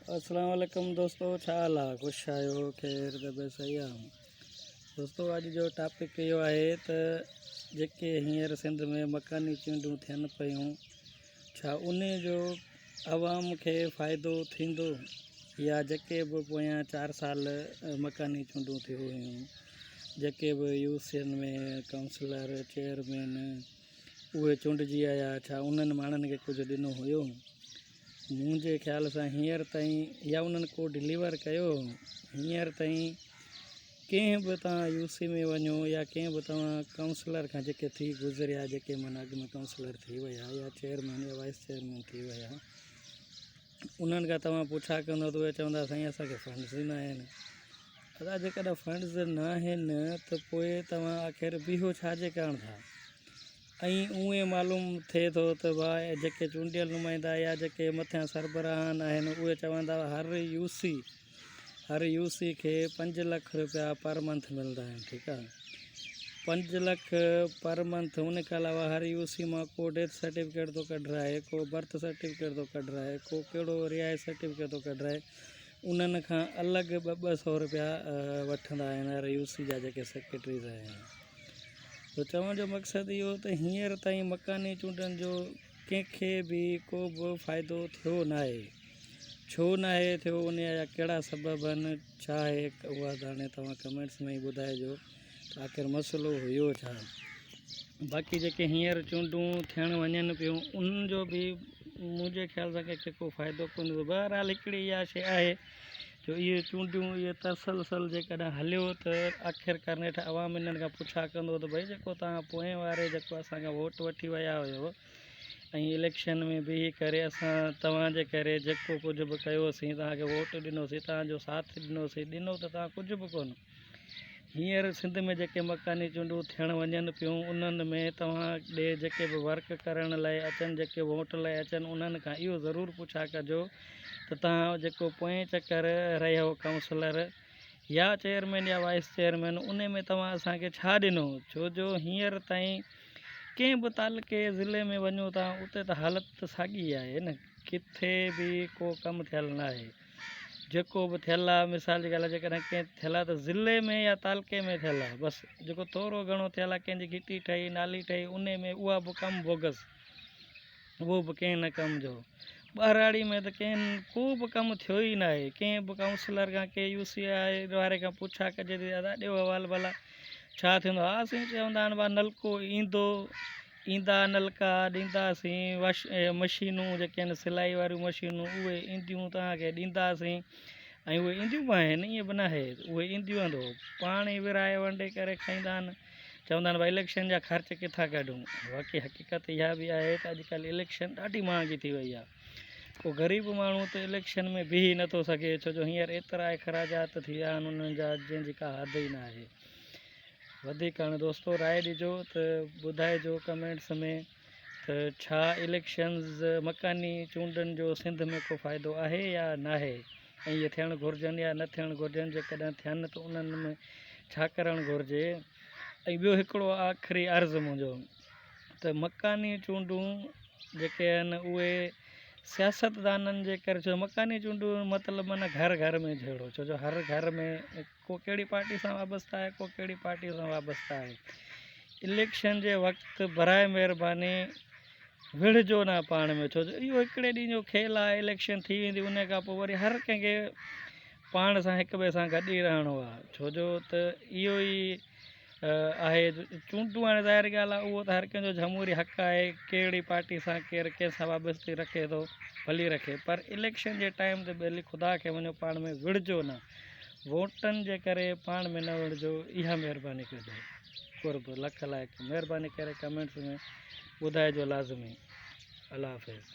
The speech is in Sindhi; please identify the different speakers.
Speaker 1: اسلام عليڪم دوستو ڇا حال آ خوش آهيو خير طبيعت صحيح آ دوستو اڄ جو ٽاپڪ اهو آهي ته جيڪي هينئر سنڌ ۾ مڪاني چونڊون ٿين پيون ڇا ان جو عوام کي فائدو ٿيندو يا جيڪي به پويان چار سال مڪاني چونڊون ٿيون هيون جيڪي به يو سين ۾ ڪائونسلر چيئرمين اهي چونڊجي آيا ڇا انهن ماڻهن کي ڪجهه ڏنو هيو منهنجي خيال سان هينئر تائين يا انهن ڪو ڊليور ڪيو هينئر تائين ڪنهن به توهان يو سي ۾ وڃو يا ڪنهن به توهان ڪائونسلر کان جيڪي ٿي گذريا جيڪي معنيٰ اڳ ۾ ڪائونسلر ٿي ويا يا چيئرمين يا وائيس چيئرمين ٿي ويا انهن کان توهان پڇا ڪندو ته اهي چوندا سائين اسانکي فنڊز ئي نه آهن ادا جيڪڏهن فنڊز نه آهن ته پوء توهان آخر بيهو ڇا جي ڪرڻ ٿا ۽ اونئين معلوم ٿئي ٿو ته ڀاء جيڪي چونڊيل نمائندا يا جيڪي مٿيان سربراهان آهن اهي چوندا هئا هر يو سي هر يو سي کي پنج لک روپيا پر منٿ ملندا آهن ٺيڪ آهي پنج لک پر منٿ ان کان علاوه هر يو سي مان ڪو ڊيٿ سرٽيفڪيٽ ٿو ڪڍرائي ڪو برٿ سرٽيفڪيٽ ٿو ڪڍرائي ڪو ڪهڙو رهائش سرٽيفڪيٽ ٿو ڪڍرائي انهن کان الڳ ٻه ٻه سو روپيا وٺندا آهن هر يو سي جا جيڪي سيڪريٽريز آهن سو چوڻ جو مقصد اهو ته هينئر تائين مڪاني چونڊن جو ڪنهن کي به ڪو به فائدو ٿيو ناهي. ڇو ناهي ٿيو انهيء جا ڪهڙا سبب آهن ڇا آهي اها ته هاڻي توهان ڪمينٽس ۾ ئي ٻڌائجو ته آخر مسئلو هيو ڇا. باقي جيڪي هينئر چونڊون ٿيڻ وڃن پيون انهن جو به منهنجي خيال سان ڪنهن کي ڪو فائدو ڪونه ٿيندو. بهرحال هڪڙي اها شيء آهي جو اهي چونڊيون اهي تسلسل جيڪڏهن هليو ته آخرڪار نيٺ عوام انهن کان پڇا ڪندو ته ڀئي جيڪو توهان پوئين واري جيڪو اسان کان ووٽ وٺي ويا هيو ۽ اليڪشن ۾ بيهي ڪري اسان توهان جي ڪري جيڪو ڪجهه به ڪيوسين توهان کي ووٽ ڏنوسين توهان جو ساٿ ڏنوسين ڏنو ته توهان ڪجهه به ڪونه هينئر سنڌ ۾ جيڪي مڪاني چونڊون ٿيڻ وڃن پيون انهن ۾ توهان ڏي جيڪي به ورڪ ڪرڻ لاء اچن جيڪي ووٽ لاء اچن انهن کان اهو ضرور پڇا ڪجو ته توهان جيڪو پوئين چڪر رهيو ڪائونسلر يا چيئرمين يا وائيس چيئرمين ان ۾ توهان اسان کي ڇا ڏنو ڇو جو هينئر تائين ڪنهن به تعلقي ضلعي ۾ وڃو ٿا اتي ته حالت ساڳي آهي نه ڪٿي به ڪو ڪم ٿيل ناهي. جيڪو به ٿيل آ مثال جي ڳالهه آ جيڪڏهن ڪنهن ٿيل آ ته ضلعي ۾ يا تعلقي ۾ ٿيل آ بس جيڪو ٿورو گهڻو ٿيل آ ڪنهن جي گهٽي ٺهي نالي ٺهي انهي ۾ اها به ڪم بوگس اهو به ڪنهن نه ڪم جو ٻهراڙي ۾ ته ڪنهن ڪو به ڪم ٿيو ئي ناهي ڪنهن به ڪائونسلر کان ڪنهن يو سي آء واري کان پڇا ڪجي ٿي ادا ڏيو حوال ڀلا ڇا ٿيندو ها سائين چوندا آهن ڀا نلڪو ايندو ايندا نلڪا ڏينداسين واش مشينون جيڪي آهن سلائي واريون مشينون اهي اينديون توهان کي ڏينداسين ۽ اهي اينديون به آهن ائين به ناهي اهي اينديون آهن ته پاڻ ئي ورهائي ونڊي ڪري کائيندا آهن چوندا آهن ڀائي اليڪشن جا خرچ ڪٿان ڪڍون باقي حقيقت اها به آهي ته اڄڪلهه اليڪشن ڏاڍي مهانگي ٿي وئي آهي ڪو غريب ماڻهو ته اليڪشن ۾ بيهي نٿو سگهي ڇو جو هينئر ايترا اخراجات ٿي ويا آهن انهن جا جنهن جي ڪا حد ئي ناهي وڌيڪ هاڻي دوستو راء ڏجو ته ٻڌائجو ڪمينٽس ۾ ته ڇا اليڪشنز مڪاني چونڊن جو سنڌ ۾ ڪو فائدو آهي يا ناهي ۽ اهي ٿيڻ گهرجن يا نه ٿيڻ گهرجن جيڪڏهن ٿين ته انهن ۾ ڇا ڪرڻ گهرجي ۽ ٻيو هڪڙو آخري عرض منهنجو ته مڪاني چونڊون جيڪي آهن اهي سياستدانن جي ڪري ڇو مڪاني چونڊون مطلب معنيٰ گهر گهر ۾ جهيڙو ڇو جو هر گهر ۾ ڪو ڪهڙي پارٽي سان وابسته آهي ڪو ڪهڙي پارٽي سان وابسته آهي اليڪشن جي وقت برائي مهرباني وڙهجو نه پاڻ ۾ ڇو جو اهو هڪڙي ڏينهن جو کيل آهي اليڪشن ٿي ويندي ان کان پوء وري هر ڪنهن کي پاڻ سان هڪ ٻئي سان گڏ ئي رهڻو آهي ڇو جو ته اهو ئي آهي چونڊون هاڻي ظاهر ڳالهه آهي اهو ته هر ڪنهن جو جمهوري حق آهي ڪهڙي پارٽي سان ڪير ڪنهن سان وابستگي رکي ٿو ڀلي رکي پر اليڪشن جي ٽائيم تي ٻيلي خدا کي وڃو پاڻ ۾ وڙهجو نه ووٽن جي ڪري پاڻ ۾ نه وڙهجو اها مهرباني ڪجو قرب لک لائق مهرباني ڪري ڪمينٽس ۾ ٻڌائجو لازمي الله حافظ.